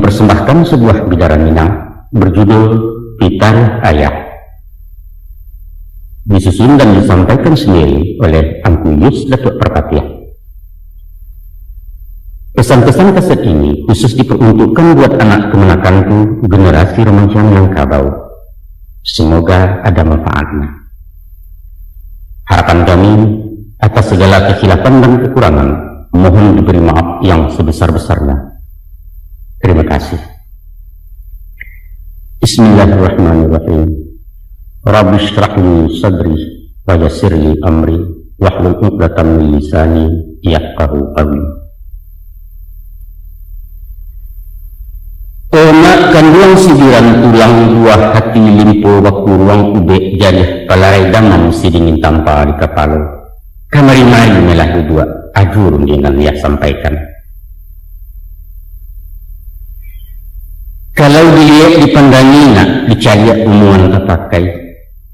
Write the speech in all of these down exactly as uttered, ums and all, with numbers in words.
mempersembahkan sebuah bidaran Minang berjudul Pitaruah Ayah. Disusun dan disampaikan sendiri oleh Angku Yus Datuk Parpatiah. Pesan-pesan kaset ini khusus diperuntukkan buat anak kemenakanku, generasi remaja Minangkabau. Semoga ada manfaatnya. Harapan kami, atas segala kekhilafan dan kekurangan, mohon diberi maaf yang sebesar-besarnya. Terima kasih. Bismillahirrahmanirrahim. Rabbi shrah li sadri wa yassir li amri wahlul 'uqdatam min lisani yafqahu qawli. O nak kanduang sibiran tulang, buah hati limpo bakuruang, ubek jariah palarai, damam sidingin tampa di kapalo. Kamari-mari malah duduak, ado rundiangan Ayah sampaikan. Kalau diliek dipandangi nak, dicaliak umuan tapakai.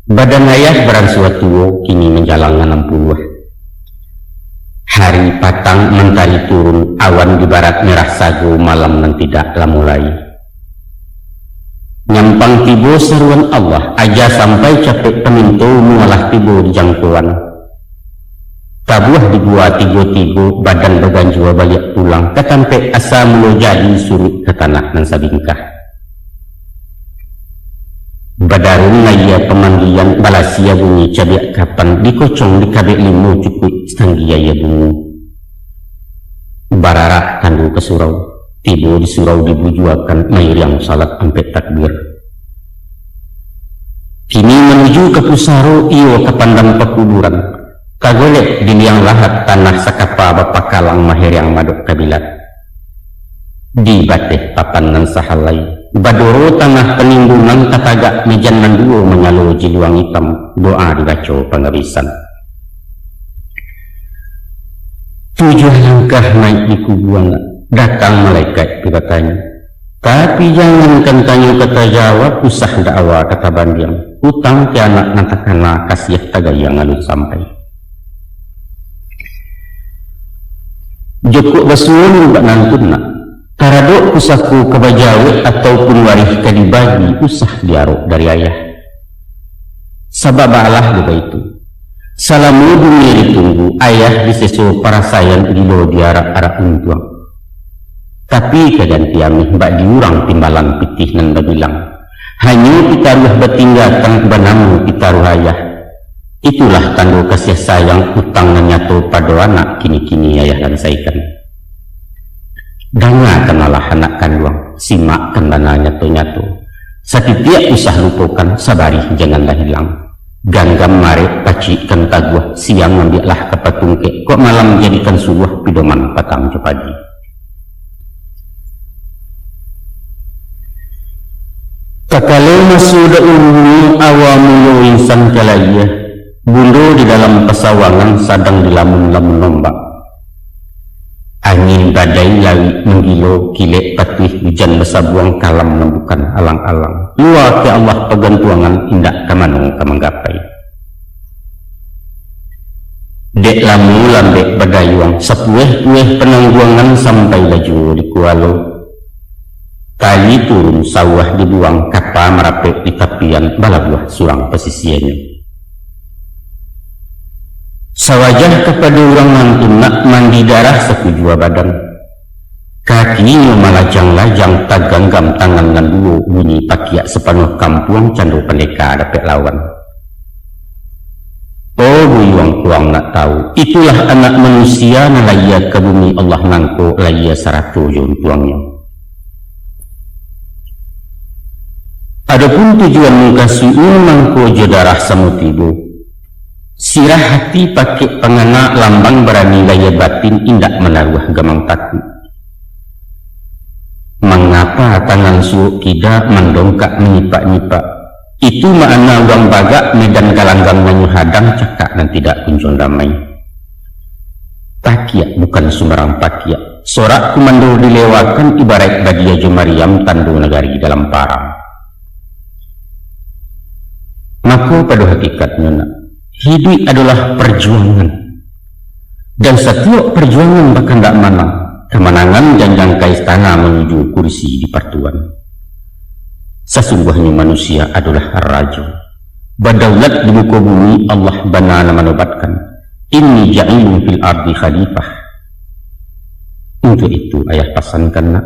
Badan Ayah baransua tuo, kini manjalang anam puluah. Hari patang, mantari turun, awan di barat merah sago, malam nan tidak lamo lai. Nyampang tibo saruan Allah, aja sampai capek paminto, mualah tibo di jangkoan. Tabuah digua tigo-tigo, badan baganjua baliak pulang, ka tampek asa mulo jadi, suruik ka tanah nan sabingkah. Badarun aia pamandian, balasia bunyi cabiak kapan, dikocong dikabek limo, cukuik satanggi aia bungo. Bararak tandu ka surau, tibo di surau dibujuakan, mairiang salat ampek takbir. Kini manuju ka pusaro, iyo ka pandam pakuburan, ka golek di liang lahat, tanah sakapa bapakalang, mahereang madok kabilat. Di bateh papan nan sahalai, badoro tanah panimbunan, tatagak mejan nan duo, manyalo jiluang itam, doa dibaco pangabisan. Tujuah langkah naik di kubuang, datang malaikat bi batanyo. Tapi jangankan tanyo ka tajawab, usah dakwa ka tabandiang. Utang ka anak nan takana, kasiah tagayang alun sampai. Jokok basuo bak nantun nak, taradok pusako ka bajawek, ataupun warih ka dibagi, usah diarok dari ayah. Sabab baalah jo baitu, salamo dunia ditunggu, ayah diseso parasaian, gilo diarak-arak untuang. Tapi ka ganti ameh, bak di urang timbalan pitih nan babilang. Hanyo pitaruah batinggakan, banamo pitaruah ayah. Itulah tando kasiah sayang, utang nan nyato pado anak, kini-kini ayah lansaikan. Dangakanlah anak kanduang, simakkan bana nyato-nyato. Satitiak usah lupokan, sabarih janganlah hilang. Ganggam marek, pacikkan taguah, siang ambiaklah ka patungkek, kok malam jadikan suluah, pidoman patang jo pagi. Takalo maso daulunyo, awa mulo insan ka layie, bundo di dalam pasawangan, sadang dilamun-lamun ombak. Angin badai lauik manggilo, kilek patuih ujan basabuang, kalam nan bukan alang-alang. Lua ka Allah pagantuangan, indak ka mano ka manggapai. Dek lamo lambek badayuang, sapueh-pueh panangguangan, sampai lah juo di kualo. Tali turun sauah dibuang, kapa marapek di tapian, balabuah surang pasisianyo. Sawajah kapado urang nantun nak, mandi darah sakujua badan. Kakinyo malajang-lajang, taganggam tangan nan duo, bunyi pakiak sapanuah kampuang, cando pandeka dapek lawan. Oh, buyuang kuang nak tahu, itulah anak manusia nan layie ka bumi Allah nangko, layie sarato jo untuangnyo. Adopun tujuan mukasuiknyo mangko jo darah samo tibo. Sirah hati pakek pangana, lambang barani layie batin, indak manaruah gamang takuik. Mangapa tangan suok kida, mandongkak manyipak-nyipak? Itu makna urang bagak, medan galanggang nan nyo hadang, cakak nan tidak kunjuang damai. Pakiak bukan sumbarang pakiak. Sorak kumando dilewakan, ibaraik badia jo mariam, tando nagari dalam parang. Mako, pado hakikatnyo nak, hiduik adolah parjuangan. Dan satiok parjuangan bakandak manang, kamanangan Janjang ka istana manuju kursi di partuan. Sasungguahnyo manusia adolah rajo. Badaulat di muko bumi, Allah bana nan manobatkan, "Inni ja'ilun fil ardi khalifah." Untuk itu, ayah pasankan nak,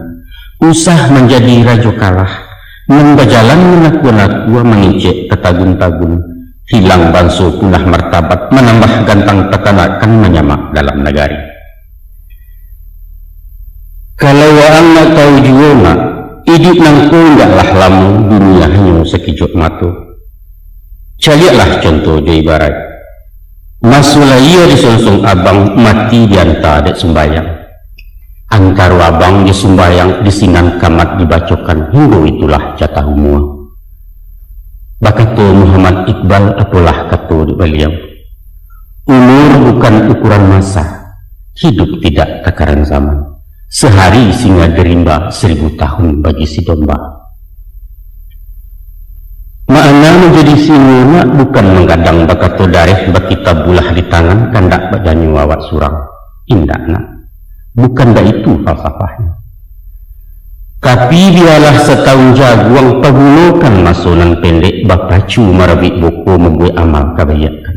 usah manjadi rajo kalah, nan bajalan manakua-nakua, mangecek tatagun-tagun, hilang banso punah martabat, manambah gantang tatanakan, manyamak dalam nagari. Kalau waang nak tahu juo nak, iduik nangko indaklah lamo, dunia hanyo sakijok mato. Caliaklah contoh jo ibaraik. Maso lahia disonsong abang, mati dianta dek sumbayang. Antaro abang jo sumbayang, di sinan kamat dibacokan, hinggo itulah jatah umua. Bakato Muhammad Iqbal, apolah kato dek baliau, "Umur bukan ukuran masa, hidup tidak takaran zaman. Sehari singa di rimba, seribu tahun bagi si domba." Makna manjadi singo nak bukan manggadang bakato dareh, bakitabullah di tangan, kandak bajanyo awak surang. Indak nak. Bukan baitu falsafahnyo. Tapi bialah satahun jaguang, pagunokan maso nan pendek, bapacu marabuik buko, mambuek amal kabaikan.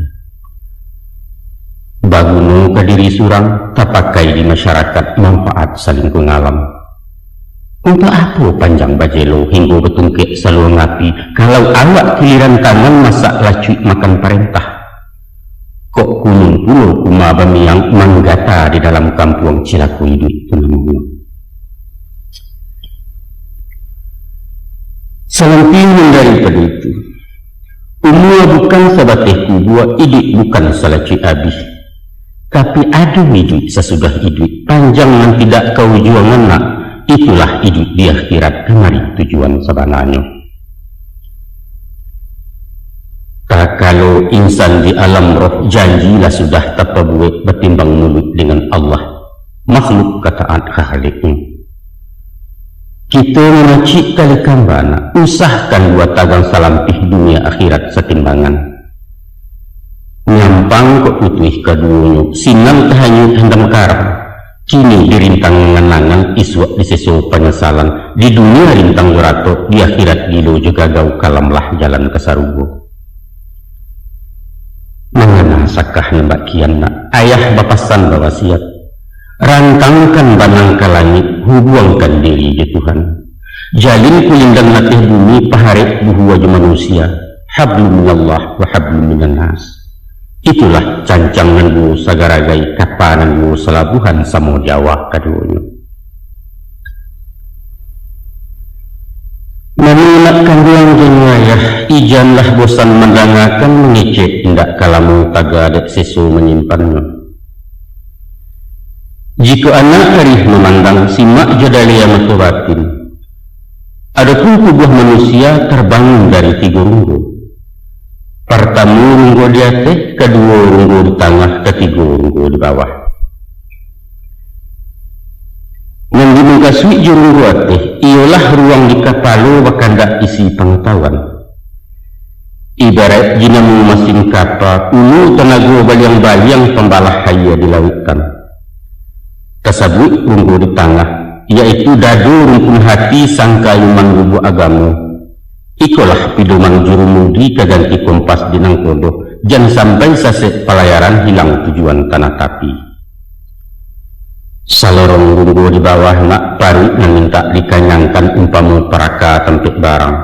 Baguno ka diri surang, tapakai di masyarakat, manfaat salingkuang alam. Untuak apo panjang bajelo hinggo batungkek saluang api, kalau awak kiliran tangan masak lacuik makan parentah? Kok kunun pulo kuma bamiang, manggata di dalam kampuang, cilako iduik tu namonyo. Salampiang daripado itu, umua bukan sabateh kubua, iduik bukan salacuik abih. Tapi ado iduik sasudah iduik, panjang nan tidak kaujuangan nak, itulah iduik di akhirat, kamari tujuan sabananyo. Takalo insan di alam roh, janji lah sudah tapabuek, batimbang muluik dengan Allah, makhluk ka taat ka Khaliknyo. Kito mamacik tali kamba nak, usahkan dua tagang salampih, dunia akhirat satimbangan. Nyampang kok putuih kaduonyo, sinan tahanyut handam karam. Kini dirintang angan-angan, isuak diseso panyasalan. Di dunia rintang jo ratok, di akhirat gilo jo gagau, kalamlah jalan ka sarugo. Mangana sakah nan bak kian nak, ayah bapasan bawasiat, rantangkan banang ka langik, hubuangkan diri jo Tuhan. Jalin kulindan latih bumi, paharek buhua jo manusia, hablum minallah wa hablum minannas. Itulah cancang nan duo sagaragai, kapa nan duo salabuhan, samo di awak kaduonyo. Mano nak kanduang jo nyo ayah, ijanlah bosan mandangakan, mangecek indak ka lamo, taga dek seso manyimpannyo. Jikok anak arih mamandang, simak jo dalia mato batin. Adopun tubuah manusia tabangun dari tigo runggo. Partamo runggo di ateh, kaduo runggo di tangah, katigo runggo di bawah. Nan dimukasuik jo runggo ateh, iyolah ruang di kapalo, bakandak isi pangatahuan. Ibaraik dinamo masin kapa, ulu tanago baliang-baliang, pambalah aia di lautan. Tasabuik runggo di tangah, yaitu dado rumpun hati, sangka iman lubuak agamo. Ikolah pidoman jurumudi, ka ganti kompas di nangkodo, jan sampai sasek palayaran, hilang tujuan tanah tapi. Salorong runggo di bawah nak, paruik nan mintak dikanyangkan, umpamo paraka tampek barang.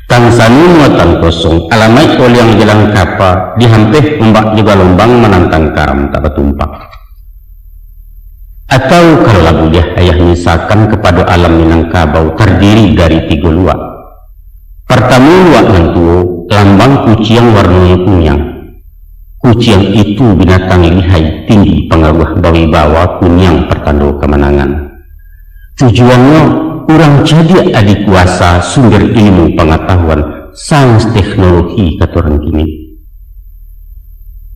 Tansano muatan kosong, alamaik oliang jalan kapa, dihampeh ombak jo galombang, manantang karam tak batumpak. Atau kalau lah buliah ayah misakan kapado alam Minangkabau, tardiri dari tigo luak. Partamo luak nan tuo, lambang kuciang warnonyo kuniang. Kuciang itu binatang lihai, tinggi pangaruah, bawibawa, kuniang partando kamanangan. Tujuannyo, urang cadiak, adikuasa, sumber ilmu pangatahuan, sains teknologi kato urang kini.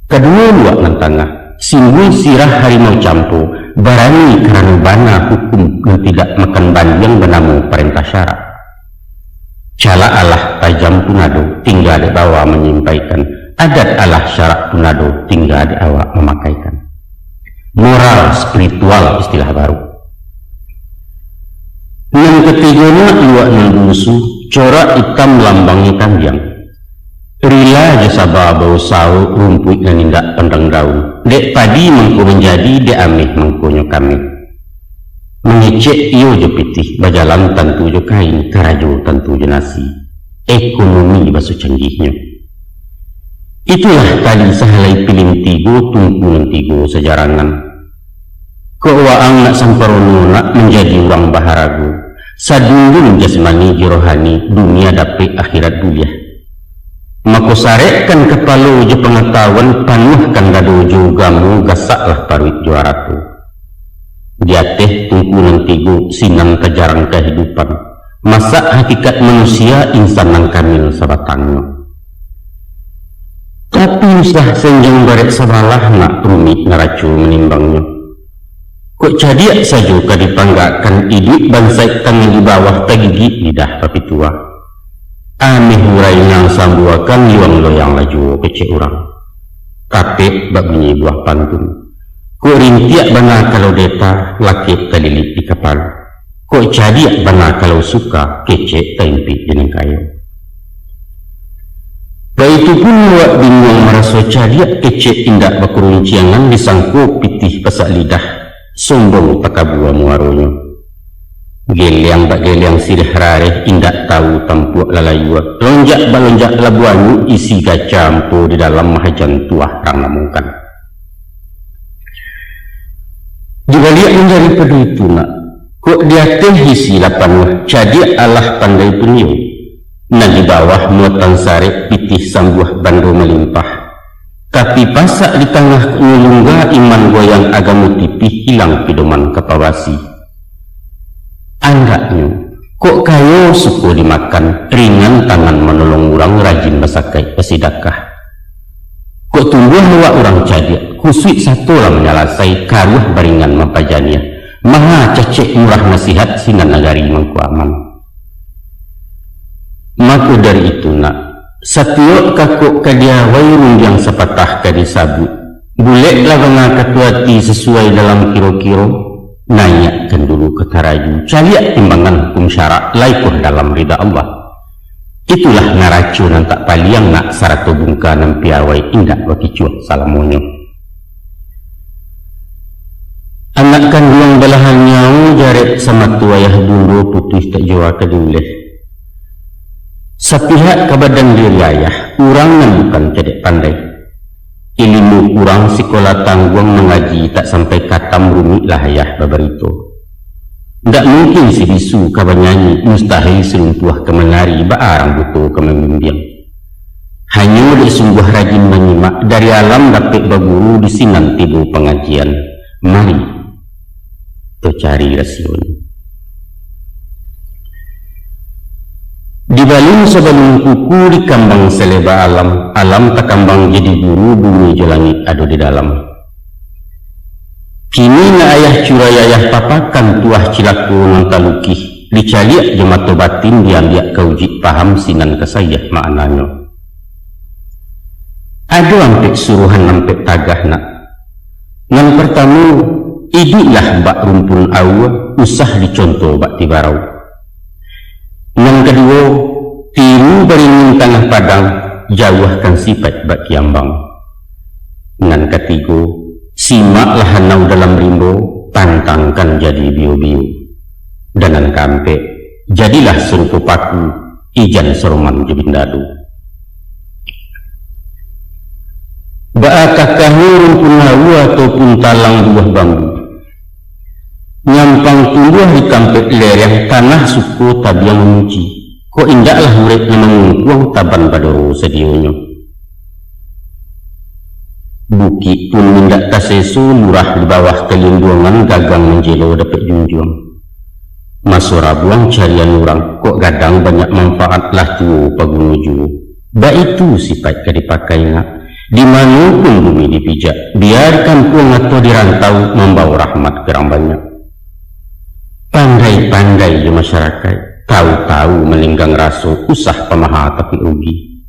Kaduo luak nan tangah, simbul sirah harimau campo, barani karano bana hukum nan tidak makan bandiang, banamo parentah syarak. Calak alah tajam pun ado, tingga dek bawa manyampaikan. Adat alah syarak pun ado, tingga dek awak mamakaikan. Moral spiritual istilah baru. Tigo nak luak nan busu, corak itam lambangnyo kambiang. Rila jo saba bausawo rumpuik nan indak pandang daun. Dek padi mangko manjadi, dek ameh mangkonyo kameh. Mangecek iyo jo pitih, bajalan tantu jo kain, karajo tantu jo nasi. Ekonomi baso canggihnyo. Itulah tali sahalai pilin tigo, tungku nan tigo sajarangan. Kok waang nak samparono, nak manjadi urang baharago, sadundun jasmani jo rohani, dunia dapek, akhirat buliah. Mako sarekkan kapalo jo pangatahuan, panuahkan dado jo ugamo, gasaklah paruik jo arato. Di ateh tungku nan tigo, sinan tajarang kahidupan, masak hakikat manusia, insan nan kamil sabatangnyo. Tapi usah senjang barek sabalah, nak rumik naraco manimbangnyo. Kok cadiak sajo ka dipanggakkan, iduik bansaik tangan di bawah, tagigik lidah papituah. Ameh urai nan sambuakan, yuang loyang lah juo kecek urang. Kapek bak bunyi buah pantun. Kok rintiak bana kalau deta, lakek talilik di kapalo. Kok cadiak bana kalau suka, kecek taimpik di nan kayo. Baitu pun awak binguang maraso cadiak, kecek indak bakurunciangan, disangko pitih pasak lidah, sombong takabua muaronyo. Geliang bak geliang sirih rareh, indak tahu tampuak lalayua. Lonjak balonjak labuah anyuik, isi gaca ampo di dalam, mahajan tuah rang namokan. Di baliak nan daripado itu nak, kok di ateh isi lah panuah, cadiak alah pandai punyo. Nan di bawah muatan sarek, pitih sambuah bando malimpah. Tapi pasak di tangah kok nyo lungga, iman goyang agamo tipih, hilang pidoman ka pawasi. Andaknyo, kok kayo suko dimakan, ringan tangan manolong urang, rajin basakaik basidakah. Kok tumbuah awak urang cadiak, kusuik sato lah manyalasai, karuah baringan mampajaniah, maha cacek murah nasihat, sinan nagari mangko aman. Mako dari itu nak, satiok kakok ka diawai, rundiang sapatah ka disabuik, buleklah bana kato ati, sasuai dalam kiro-kiro, naiakkan dulu ka taraju, caliak timbangan hukum syarak, lai puah dalam rida Allah. Itulah naraco nan tak paliang nak, sarato bungka nan piawai, indak bakicuah salamonyo. Anak kanduang balahan nyawo, jarek samato ayah bundo, putuih tak jua ka diuleh. Sapihak ka badan diri ayah, urang nan bukan cadiak pandai. Ilimu kurang, sikola tangguang, mangaji tak sampai katam, rumiklah ayah babarito. Ndak mungkin si bisu ka banyanyi, mustahil si lumpuah ka manari, baa rang buto ka mambimbiang. Hanyo dek sungguah rajin manyimak, dari alam dapek baguru, di sinan tibo pangajian. Mari, tacari rasionyo. Dibalun sabalun kuku, dikambang saleba alam, alam takambang jadi guru, bumi jo langik ado di dalam. Kini nak ayah curai ayah papakan, tuah cilako nan talukih, dicaliak jo mato batin, diambiak ka ujuik paham, sinan ka sayah maknanyo. Ado ampek suruhan, ampek tagah nak. Nan partamo, iduiklah bak rumpun aua, usah diconto bak tibarau. Nan kaduo, tiru baringin tangah padang, jauahkan sipaik bak kiambang. Nan katigo, simaklah anau dalam rimbo, pantangkan jadi biyo-biyo. Dan nan kaampek, jadilah sarupo paku, ijan saroman jo bindado. Baa kakahnyo rumpun aua ataupun talang buah bambu. Nyampang tumbuah di tampek lereng, tanah suko tabiang mamuji. Kok indaklah urek nan mangungkuang, taban badoro sadionyo. Bukik pun indak taseso, lurah di bawah kalinduangan, gagang manjelo dapek junjuang. Maso rabuang carian urang, kok gadang banyak manfaat, lah tuo paguno juo. Baitu sipaik ka dipakai nak. Di mano pun bumi dipijak, bia di kampuang atau di rantau, mambawo rahmat ka urang banyak. Pandai-pandai jo masyarakaik, tahu-tahu maninggang raso, usah pamaha tapi rugi.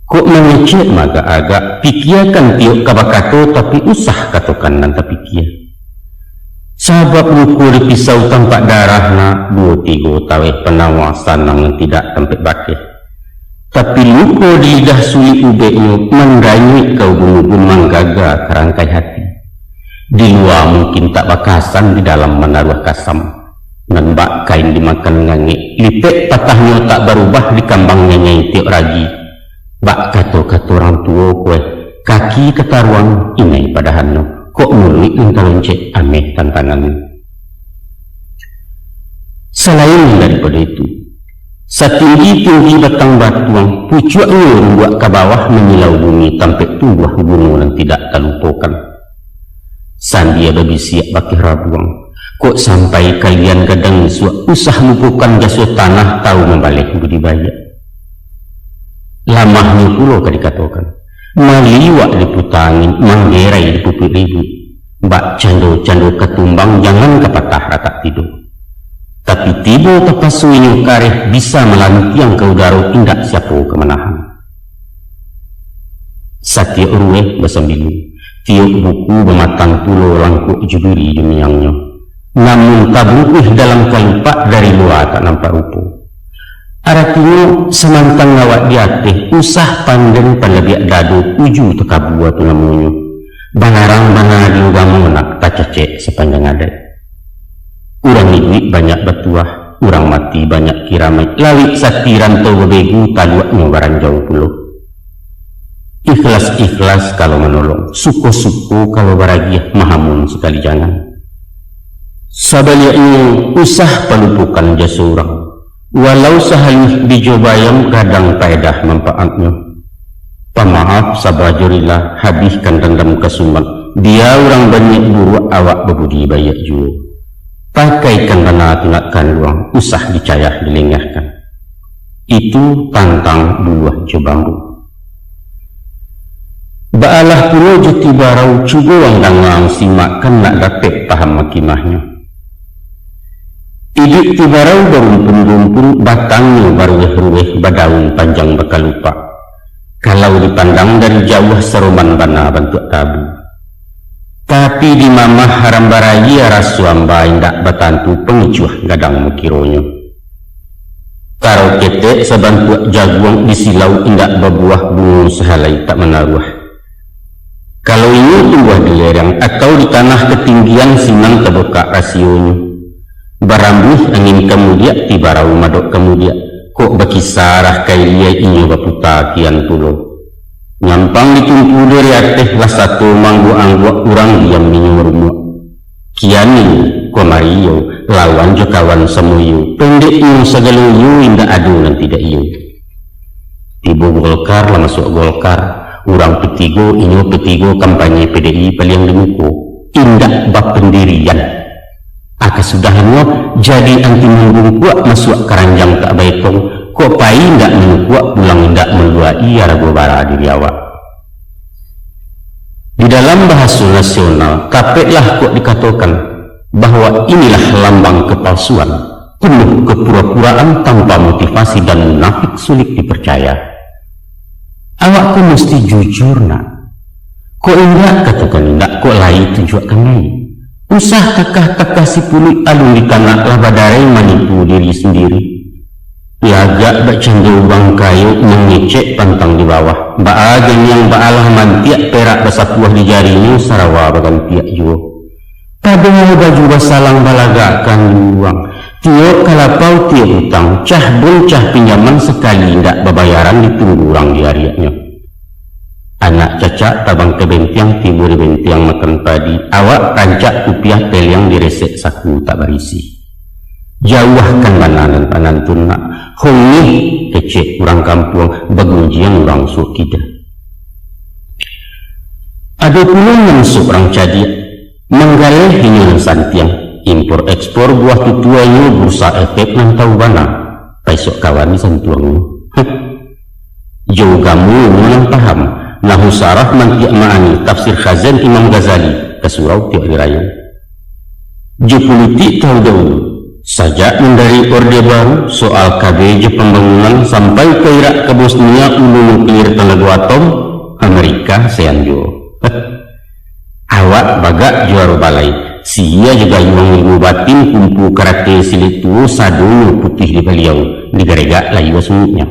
Kok mangecek maagak-agak, pikiakan tiok ka bakato, tapi usah katokan nan tapikia. Sabab luko di pisau tampak darah nak, duo tigo taweh panawa sanang nan tidak tampek bakeh. Tapi luko di lidah sulik ubeknyo mandanyuik ka ubun-ubun manggaga ka rangkai hati. Di lua mungkin tak bakasan, di dalam manaruah kasam. Nan bak kain dimakan ngangek, lipek patahnyo tak barubah, dikambang nyanyai tiok ragi. Bak kato-kato urang tuo kueh, kaki tataruang inai padahanno, kok muluik nan taloncek ameh tantangannyo. Salain daripado itu, satinggi-tinggi batang batuang, pucuaknyo rumbuak ka bawah manyilau bumi tampek tumbuah guno nan tidak talupokan. Sambia babisiak bakeh rabuang, kok sampai kalian gadang isuak, usah lupokan jaso tanah, tahu mambaleh budi baiak. Lamahnyo pulo ka dikatokan, maliwak diputa angin, manggerai dipupuik ribuik, bak cando-cando katumbang, jangan ka patah ratak tido. Tapi tibo tapaso inyo kareh, bisa malantiang ka udaro, indak siapo ka manahan. Satiok rueh basambilu, tiok buku bamatang pulo, langkok jubiri jo miangnyo. Namun tabungkuih dalam kalupak, dari lua tak nampak rupo. Aratinyo, samantang awak di ateh, usah panden palabiak dado, uju takabua tu namonyo. Balarang bana di ugamo nak, tacacek sapanjang adaik. Urang iduik banyak batuah, urang mati banyak kiramaik, lawik sati rantau babegu, taluaknyo baranjau pulo. Ikhlas-ikhlas kalau manolong, suko-suko kalau baragiah, mahamun sakali jangan. Sabaliaknyo, usah palupokan jaso urang, walau sahaliah bijo bayam, gadang paedah manpaatnyo. Pamaaf, saba jo rila, habihkan dandam kasumat, bia urang baniaik buruak, awak babudi baiak juo. Pakaikan bana tu nak kanduang, usah dicayah dilengahkan. Itu tantang buluah jo bambu. Baalah pulo jo tibarau, cubo ang danga, ang simakkan, nak dapek paham makimahnyo. Iduik tibarau barumpun-rumpun, batangnyo baruweh-ruweh, badaun panjang bakalupak. Kalau dipandang dari jauah, saroman bana bantuak tabu. Tapi dimamah haram barayia, raso amba indak batantu, pangicuah gadang makironyo. Karau ketek sabantuak jaguang, disilau indak babuah, bungo sahalai tak manaruah. Kalau inyo tumbuah di lereng atau di tanah katinggian, sinan tabukak rasionyo. Barambuih angin ka mudiak, tibarau madok ka mudiak, kok bakisa arah ka ilia, inyo baputa kian pulo. Nyampang ditumpu dari ateh, lah sato maangguak-angguak, urang diam inyo marumuak. Kian iyo, kamari iyo, lawan jo kawan samo iyo, pendeknyo sagalo iyo, indak ado nan tidak iyo. Tibo Golkar lah masuak Golkar, urang petigo, inyo petigo, kampanye P D I paliang di muko, indak bapandirian. Aka sudahannyo jadi anti mambungkuak, masuak karanjang tak baekong, kok pai indak manukuak, pulang indak maluak-i, arago bara diri awak. Di dalam bahaso nasional, tapeklah kok dikatokan bahwa inilah lambang kepalsuan, penuh kepura-puraan, tanpa motivasi dan munafik, sulik dipercaya. Awak ko musti jujur nak. Kok indak, katokan indak, kok lai, tunjuakkan lai. Usah takah-takah sipuluik, alun ditanak lah badarai, manipu diri sandiri. Lagak bak cando urang kayo, mangecek pantang di bawah. Baa ganiang, baalah mantiak, perak basapuah di jarinyo, sarawa bagantiak juo. Padahal baju basalang balagakkan di urang. Tiok kalapau, tiok utang, cah bon, cah pinjaman, sakali indak babayaran, ditunggu urang di ariaknyo. Anak cacak tabang ka bentiang, tibo di bentiang makan padi, awak rancak kupiah peliang, diresek saku tak barisi. Jauahkan bana nan panantun nak, hongih kecek urang kampuang, bagunjiang urang suok kida. Ado pulo nan surang cadiak, manggaleh inyo nan santiang, impor ekspor buah tutuanyo, bursa efek nan tahu bana, paisok kawan santuangnyo. Heh. Jo ugamo nan paham, nahu sarah mantiak ma'ani, tafsir Khazin Imam Ghazali, ka surau tiok hari rayo. Jo pulitik tahu dahulu, sajak mandari Orde Baru, soal K B jo pambangunan, sampai ka Irak ka Bosnia, ulu nuklir tanago atom, Amerika sayan juo. Awak bagak juaro balai, Sia jo gayuang ilmu batin, kumpu karate silik tuo, sadonyo putuih di baliau, digaregak layua sunyiknyo.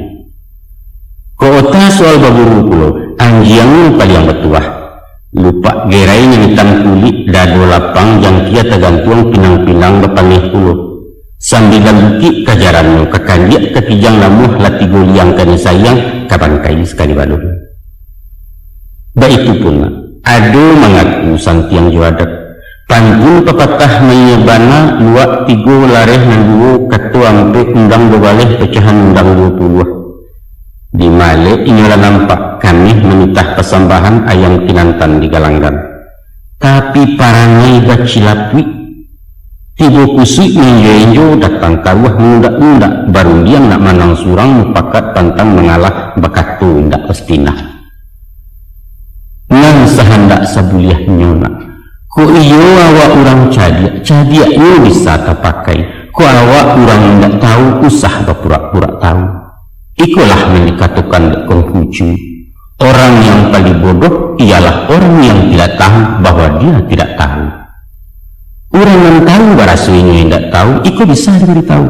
Kok ota soal baburu pulo, anjiang nan paliang batuah. Lupak gerai nan itam kulik, dado lapang jangkia tagantuang, pinang-pinang bapaneh pulo. Sambilan bukik kajarannyo, ka kandiak ka kijang lamuah, lah tigo liang kanai sayang, ka bangkai sakali balun. Baitu pulo, ado mangaku santiang jo adat. Pantun papatah maiyo bana, luak tigo lareh nan duo, kato ampek undang duo baleh, pacahan undang duo puluah. Di malek inyo lah nampak, kaneh manitah pasambahan, ayam kinantan digalanggan. Tapi parangai bacilapuik. Tibo kusuik maenjo-enjo, datang taruah maundak-undak, barundiang nak manang surang, mupakat pantang mangalah, bakato indak pasti nah. Nan sahandak sabuliahnyo nak. Kok iyo awak urang cadiak, cadiaknyo bisa tapakai. Kok awak urang indak tahu, usah bapurak-purak tahu. Ikolah nan dikatokan dek Kongfucu, orang yang paling bodoh ialah orang yang tidak tahu bahwa dia tidak tahu. Urang nan tahu baraso inyo indak tahu, iko bisa dibaritahu.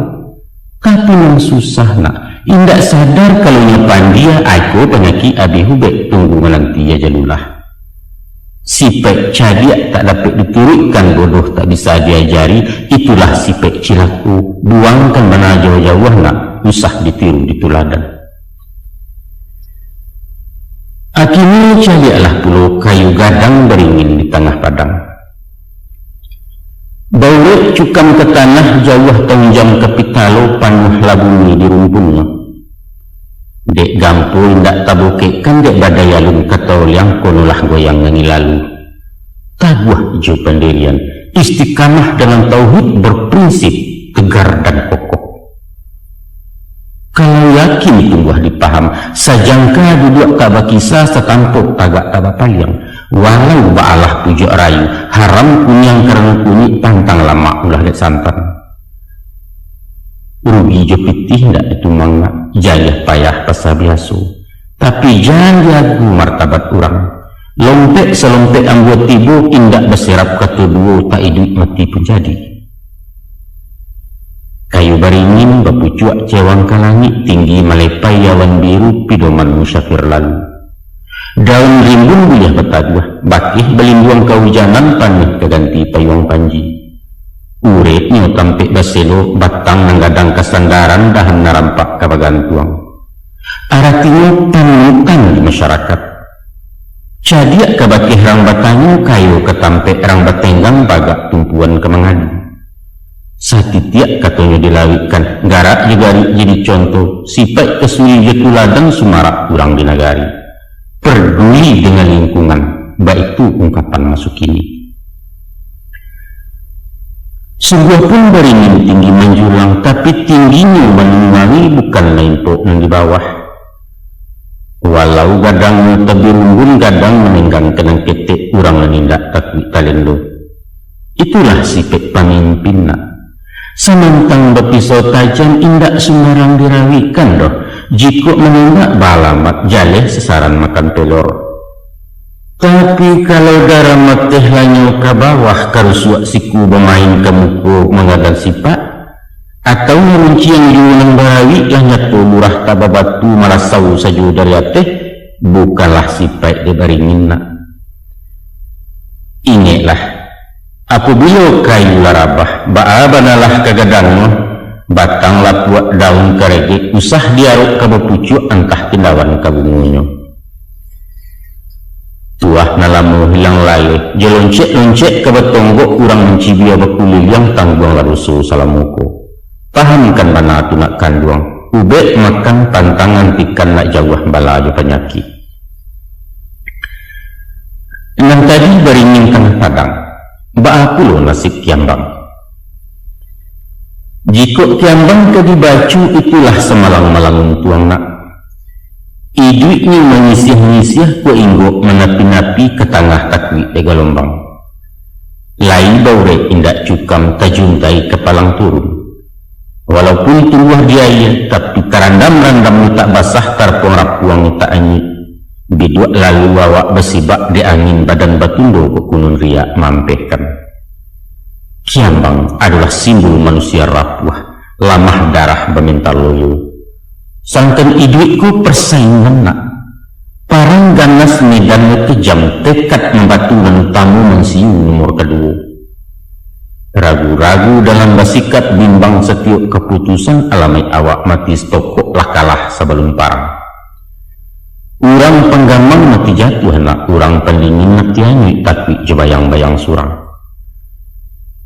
Tapi nan susah nak, indak sadar kalau inyo pandia, iko panyakik abih ubek, tunggu mananti ajalulah. Sipaik cadiak tak dapek dituruikkan, bodoh tak bisa diajari, itulah sipaik cilako. Buangkan bana jauah-jauah nak, usah ditiru dituladan. Akhirnyo caliaklah pulo kayu gadang baringin di tangah padang. Baurek cukam ka tanah, jauah taunjam ka pitalo, panuahlah bumi di rumpunnyo. Dek gampo indak tabukekkan, dek badai alun ka taoliang, konolah goyang angin lalu. Taguah jo pandirian, istiqamah dalam tauhid, berprinsip, tegar dan kokoh. Kalau yakin tumbuah di paham, sajangka duduak tak bakisa, satampok tagak tak bapaliang. Walau baalah pujuak rayu, haram kuniang karano kunik, pantang lamak ulah dek santan. Rugi jo pitih indak ditumang nak, jayah payah pasah biaso. Tapi jan diagu martabat urang. Lompek salompek ambuah tibo, indak basirap kato duo, tak iduik mati pun jadi. Kayu baringin bapucuak cewang ka langik, tinggi malepai awan biru, pidoman musafir lalu. Daun rimbun buliah bataguah, bakeh balinduang kaujanan, paneh ka ganti payuang panji. Ureknyo tampek baselo, batang nan gadang kasandaran, dahan nan rampak ka bagantuang. Aratinyo panutan di masyarakat. Cadiak ka bakeh rang batanyo, kayo ka tampek rang batenggang, bagak tumpuan ka mangadu. Satitiak katonyo dilawikkan, garak jo garik jadi conto, sipaik ka suri jo tuladan, sumarak urang di nagari. Peduli dengan lingkungan, baitu ungkapan maso kini. Sungguah pun baringin tinggi manjulang, tapi tingginyo manuangi, bukan maimpok nan di bawah. Walau gadangnyo tabirumbun, gadang manenggang ka nan ketek, urang nan indak takuik talendo. Itulah sipek pamimpin nak. Samantang bapisau tajam, indak sumbarang dirawikkan doh. Jikok manembak baalamat, jaleh sasaran makan pelor. Tapi kalau darah mateh lanyau ka bawah, karusuak siku bamain ka muko mangadan sipak, atau marunciang juo nan barawik, lah nyato lurah tababatu, malasau sajo dari ateh, bukanlah sipaik dek baringin nak. Ingeklah, apabilo kayu lah rabah, baa banalah ka gadangnyo, batang lapuak, daun karegek, usah diarok ka bapucuak, antah tindawan ka bungonyo. Tuah nan lamo hilang laleh, jo loncek-loncek ka batonggok, urang mancibia bakuliliang, tangguanglah doso salamo ko. Pahamkan bana tu nak kanduang, ubek makan, pantang antikan, nak jauah bala jo panyakik. Nan tadi baringin tangah padang, baa pulo nasib kiambang? Jikok kiambang ka dibaco, itulah samalang-malang untuang nak. Iduiknyo manyisiah-nyisiah, kok inggok manapi-napi, ka tangah takuik dek galombang. Lai baurek indak cukam, tajuntai kapalang turun. Walaupun tumbuah di aia, tapi tarandam-randamnyo tak basah, tarapuang-rapuangnyo tak anyuik. Biduak lalu awak basibak, dek angin badan batundo, kok kunun riak maampehkan. Kiambang adolah simbol manusia rapuah, lamah darah, baminta loyo. Sangkan iduik ko parsaingan nak. Parang ganas medan nan kejam, tekad nan batu nan utamo mansiu nomor kaduo. Ragu-ragu dalam basikap, bimbang satiok kaputusan, alamaik awak mati satokok lah kalah sabalum parang. Urang panggamang mati jatuah nak, urang pandingin mati anyuik, takuik jo bayang-bayang surang.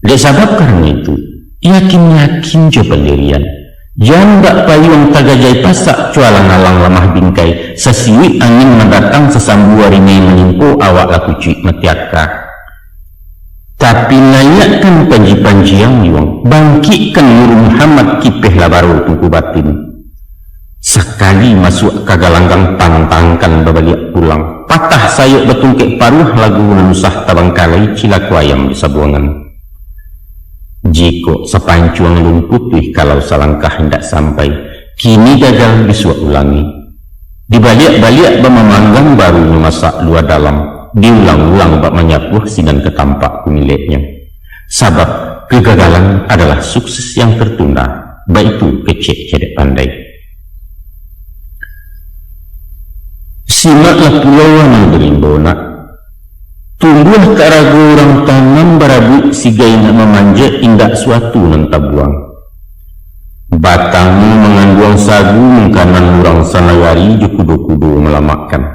Dek sabab karano itu, yakin-yakin jo pandirian. Jan bak payuang tagajai pasak, cualang-alang lamah bingkai, sasiwik angin mandatang, sasambua ringai manimpo, awak lah kucuik mati aka. Tapi naiakkan panji-panji yang liuang, bangkikkan Nur Muhammad, kipeh lah baro tungku batin. Sakali masuak ka galanggang, pantangkan babaliak pulang. Patah sayok batungkek paruah, lagu nan usah tabangkalai, cilako ayam di sabuangan. Jikok sapancuang alun putuih, kalau salangkah indak sampai, kini gagal bisuak ulangi. Dibaliak-baliak bamamanggang, barunyo masak lua dalam, diulang-ulang bak manyapuah, sinan ka tampak kumileknyo. Sabab kegagalan adalah sukses yang tertunda, baitu kecek cadiak pandai. Simaklah pulo nan barimbo nak. Tumbuah tak rago urang tanam, barabuik sigai nak mamanjek, indak suatu nan tabuang. Batangnyo manganduang sagu, mungkanan urang sanagari, jo kudo-kudo malamakkan.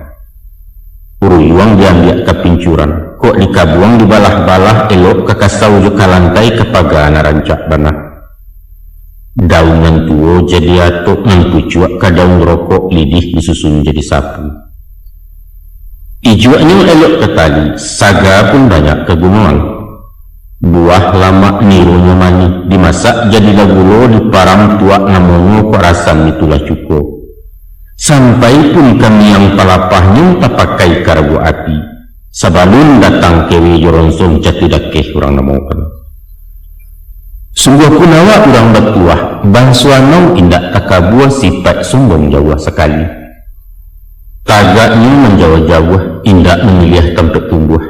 Ruyuang diambiak ka pincuran, kok dikabuang dibalah-balah, elok ka kasau jo ka lantai, ka paga nan rancak bana. Daun nan tuo jadi atok, nan pucuak ka daun rokok, lidih disusun jadi sapu. Ijuaknyo elok ka tali, saga pun banyak kagunoan. Buah lamak nironyo manih, dimasak jadilah gulo, diparam tuak namonyo, kok rasam itulah cuko. Sampai pun ka miang palapahnyo, tapakai ka rabuak api. Sabalun datang kewe jo ronsong, catu dakeh urang namokan. Sungguah pun awak urang batuah, banso anau indak takabua, sipaik sombong jauah sakali. Tagaknyo manjauah-jauah, indak mamiliah tampek tumbuah.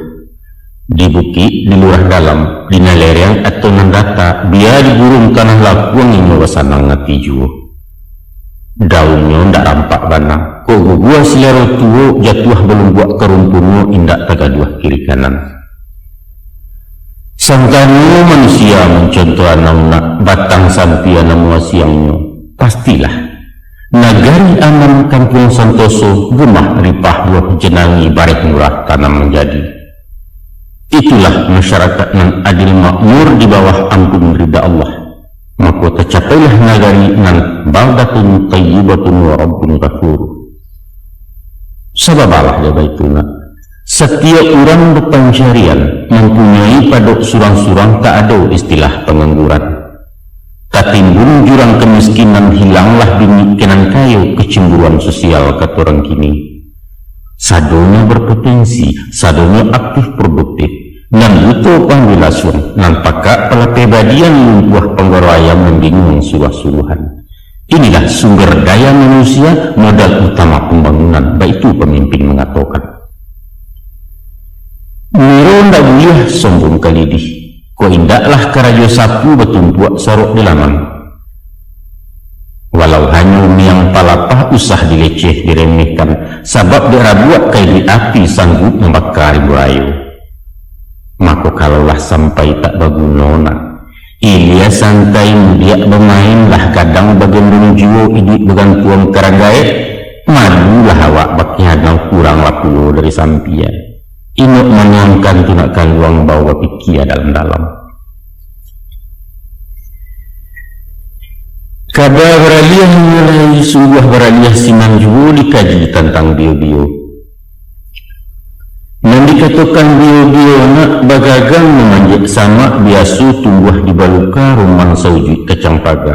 Di bukik, di lurah dalam, di nan lereng atau nan data, bia di guruang tanah lapuang, inyo basanang ati juo. Daunnyo ndak rampak bana, kok gugua silaro tuo, jatuah balumbuak ka rumpunnyo, indak tagaduah kiri kanan. Sangkano manusia mancontoh anau nak, batang sampia namuah siangnyo, pastilah. Nagari aman, kampuang santoso, gemah ripah buah jenangi, bareh murah tanam manjadi. Itulah masyarakat nan adil makmur di bawah ampun rida Allah. Mako tacapailah nagari nan baldatun thayyibatun wa rabbun ghafur. Sababalah dek baitu nak. Satiok urang bapancarian, mampunyoi padok surang-surang, tak ado istilah pangangguran. Tatimbun jurang kamiskinan, hilanglah bingik ka nan kayo, kacimburuan sosial kato urang kini. Sadonyo berpotensi, sadonyo aktif produktif, nan buto panggui lasuang, nan pakak palapeh badian, lumpuah panggaro ayam, nan binguang suruah-suruahan. Inilah sumber daya manusia, modal utama pambangunan, baitu pamimpin mangatokan. Niro ndak buliah sombong ka lidih, kok indaklah karajo sapu, batumpuak sarok di laman. Walau hanyo miang palapah, usah dileceh, diremehkan, sabab dek rabuak ka iduik api, sanggup mambaka rimbo rayo. Mako, kalau lah sampai tak baguno nak, ilia santai mudiak bamain, lah gadang bagendong juo, iduik bagantuang ka rang gaek, malulah awak bakhianat, kuranglah pulo dari sampia. Inok manuangkan tu nak kanduang, bao bapikia dalam-dalam. Kaba baraliah mulai, sungguah baraliah sinan juo, dikaji tantang bio-bio. Nan dikatokan bio-bio nak, bagagang mamanjek samak, biaso tumbuah di baluka, rumang saujuik kacang paga.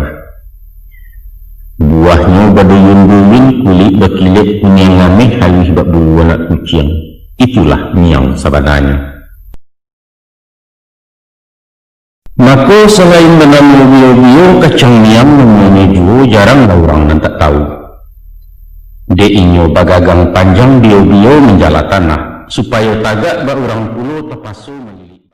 Buahnyo baduyun-duyun, kulik bakilek kuniang ameh, haluih bak bulu anak kuciang. Itulah miang sabananyo. Mako, salain banamo bio-bio, kacang miang namonyo juo, jaranglah urang nan tak tahu. Dek inyo bagagang panjang, bio-bio manjala tanah, supayo tagak bak urang pulo, tapaso